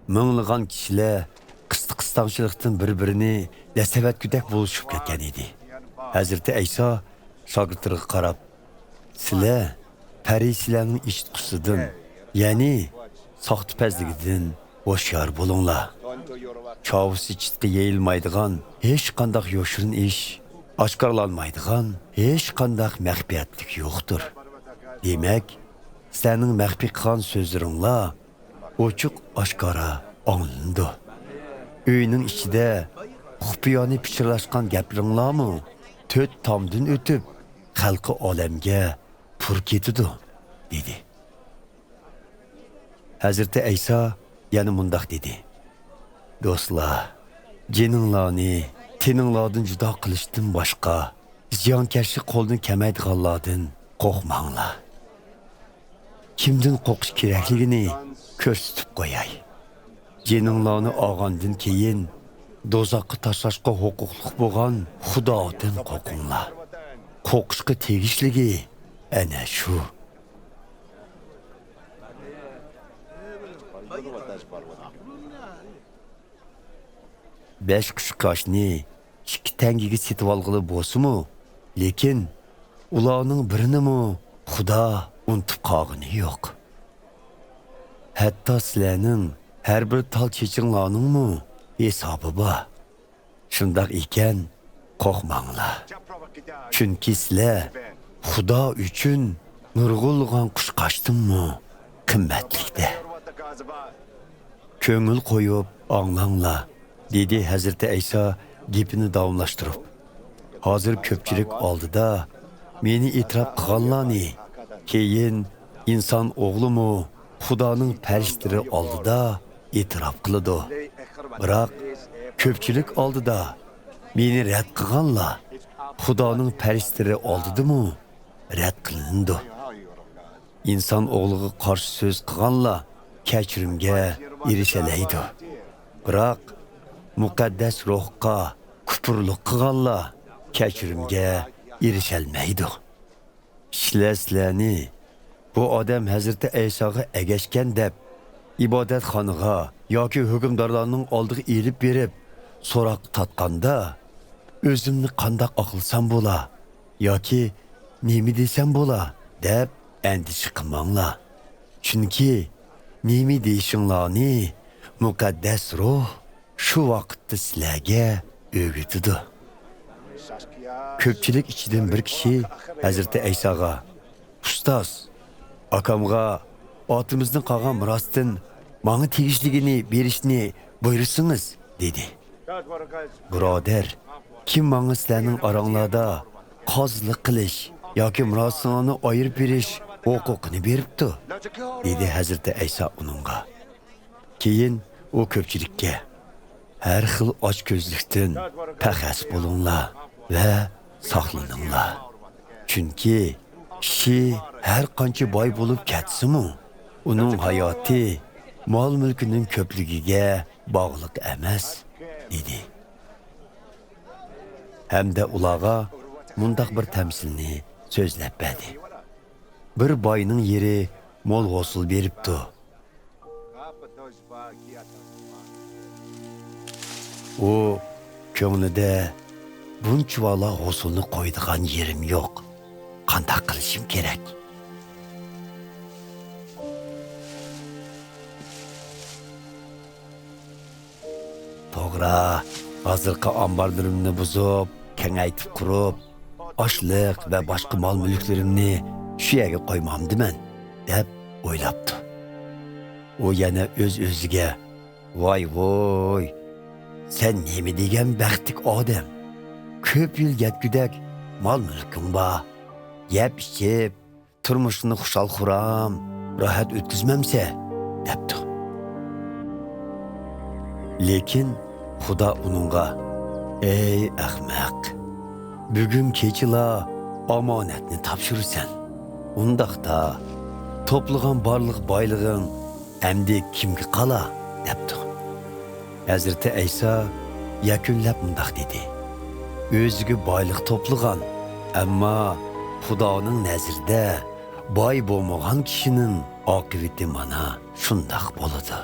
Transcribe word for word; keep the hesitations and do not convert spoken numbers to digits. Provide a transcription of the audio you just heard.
مىڭلىغان كىشىلەر قىستىق-قىستاڭچىلىقتىن بىر-بىرىنى دەسسەۋەتكۈدەك بولۇشۇپ كەتكەن ئىدى. ھەزرىتى ئەيسا شاگىرتلىرىغا قاراپ، سىلەر پەرىسىيلەرنىڭ ئېشىتقۇسىدىن، يەنى ساختىپەزلىكىدىن ھوشيار بولۇڭلار. چاۋىسى چىتقا يېيىلمايدىغان ھېچقانداق يوشۇرۇن ئىش، ئاشكارىلانمايدىغان ھېچقانداق مەخپىيەتلىك يوقتۇر. دېمەك، سىلەرنىڭ مەخپىي قىلغان سۆزلىرىڭلار ئوچۇق ئاشكارا ئاڭلىنىدۇ. ئۆينىڭ ئىچىدە خۇپىيانە پىچىرلاشقان گەپلىرىڭلارمۇ تۆت تامدىن ئۆتۈپ، خەلقى ئالەمگە پۇر كېتىدۇ، دېدى. ھەزرىتى ئەيسا يەنە مۇنداق دېدى: دوستلار، جېنىڭلارنى تېنىڭلاردىن جۇدا قىلىشتىن باشقا زىيانكەشلىك قولدىن كەلمەيدىغانلاردىن قورقماڭلار. كىمدىن قورقۇش كېرەكلىكىنى كۆرسىتىپ قوياي. جېنىڭلارنى ئالغاندىن كېيىن دوزاخقا تاشلاشقا ھوقۇقلۇق بولغان خۇدادىن قورقۇڭلار. قورقۇشقا تېگىشلىكى ئەنە شۇ. بەش قۇشقاچنى ئىككى تەڭگىگە سېتىۋالغىلى بولسىمۇ، لېكىن ئۇلارنىڭ بىرىنىمۇ خۇدا ئۇنتۇپ قالغىنى يوق. ھەتتا سىلەرنىڭ ھەر بىر تال چېچىڭلارنىڭمۇ ھېسابى بار. شۇنداق ئىكەن، قورقماڭلار. چۈنكى سىلەر خۇدا ئۈچۈن نۇرغۇنلىغان قۇشقاچتىنمۇ قىممەتلىكتە. كۆڭۈل قويۇپ ئاڭلاڭلار، دېدى ھەزرىتى ئەيسا گېپىنى داۋاملاشتۇرۇپ. ھازىر كۆپچىلىك ئالدىدا مېنى ئېتىراپ قىلغانلارنى، كېيىن ئىنسان ئوغلىمۇ خۇدانىڭ پەرىشتىلىرى ئالدىدا ئېتىراپ قىلىدۇ. بىراق، كۆپچىلىك ئالدىدا مېنى رەت قىلغانلار خۇدانىڭ پەرىشتىلىرى ئالدىدىمۇ رەت قىلىنىدۇ. ئىنسان ئوغلىغا قارشى سۆز قىلغانلار كەچۈرۈمگە ئېرىشەلەيدۇ. بىراق، مۇقەددەس روھقا كۇپۇرلۇق قىلغانلار كەچۈرۈمگە ئېرىشەلمەيدۇ. كىشىلەر سىلەرنى، بۇ ئادەم ھەزرىتى ئەيساغا ئەگەشكەن دەپ، ئىبادەتخانىغا ياكى ھۆكۈمدارلارنىڭ ئالدىغا ئېلىپ بېرىپ، سوراققا تارتقاندا، ئۆزۈمنى قانداق ئاقلىسام بولا ياكى نېمە دېسەم بولا دەپ ئەندىشە قىلماڭلار. چۈنكى نېمە دېيىشىڭلارنى مۇقەددەس روھ شۇ ۋاقىتتا سىلەرگە ئۆگىتىدۇ. كۆپچىلىك ئىچىدىن بىر كىشى ھەزرىتى ئەيساغا، ئۇستاز، ئاكامغا ئاتىمىزدىن قالغان مىراستىن ماڭا تېگىشلىكىنى بېرىشنى بۇيرۇسىڭىز، دېدى. بۇرادەر، كىم ماڭا سىلەرنىڭ ئاراڭلاردا قازىلىق قىلىش ياكى مىراسىڭلارنى ئايرىپ بېرىش ھوقۇقىنى بېرىپتۇ؟ دېدى ھەزرىتى ئەيسا ئۇنىڭغا. كېيىن ئۇ كۆپچىلىككە، ھەر خىل ئاچكۆزلۈكتىن پەخەس بولۇڭلار ۋە ساقلىنىڭلار. چۈنكى كىشى ھەر قانچە باي بولۇپ كەتسىمۇ، ئۇنىڭ ھاياتى مال-مۈلكىنىڭ كۆپلۈكىگە باغلىق ئەمەس، دېدى. ھەمدە ئۇلارغا مۇنداق بىر تەمسىلنى سۆزلەپ بەردى. بىر باينىڭ يېرى مول ھوسۇل بېرىپتۇ. ئۇ كۆڭلىدە، بۇنچىۋالا ھوسۇلنى قويىدىغان يېرىم يوق. قانداق قىلىشىم كېرەك؟ توغرا، ھازىرقى ئامبارلىرىمنى بۇزۇپ، كېڭەيتىپ قۇرۇپ، ئاشلىق ۋە باشقا مال-مۈلۈكلىرىمنى شۇ يەرگە قويمامدىمەن، دەپ ئويلاپتۇ. ئۇ يەنە ئۆز-ئۆزىگە، ۋاي-ۋۇي، سەن نېمە دېگەن بەختلىك ئادەم! كۆپ يىل يەتكۈدەك مال-مۈلكۈڭ بار. يەپ-ئىچىپ، تۇرمۇشۇڭنى خۇشال-خۇرام، راھەت ئۆتكۈزمەمسە؟ دەپتۇ. لېكىن خۇدا ئۇنىڭغا، ئەي ئەخمەق! بۈگۈن كېچىلا ئامانەتنى تاپشۇرىسەن. ئۇنداقتا، توپلىغان بارلىق بايلىقىڭ ئەمدى كىمگە قالا؟ دەپتۇ. ھەزرىتى ئەيسا يەكۈنلەپ مۇنداق دېدى، ئۆزىگە بايلىق توپلىغان، ئەمما خۇدانىڭ نەزىرىدە باي بولمىغان كىشىنىڭ ئاقىۋىتى مانا شۇنداق بولىدۇ.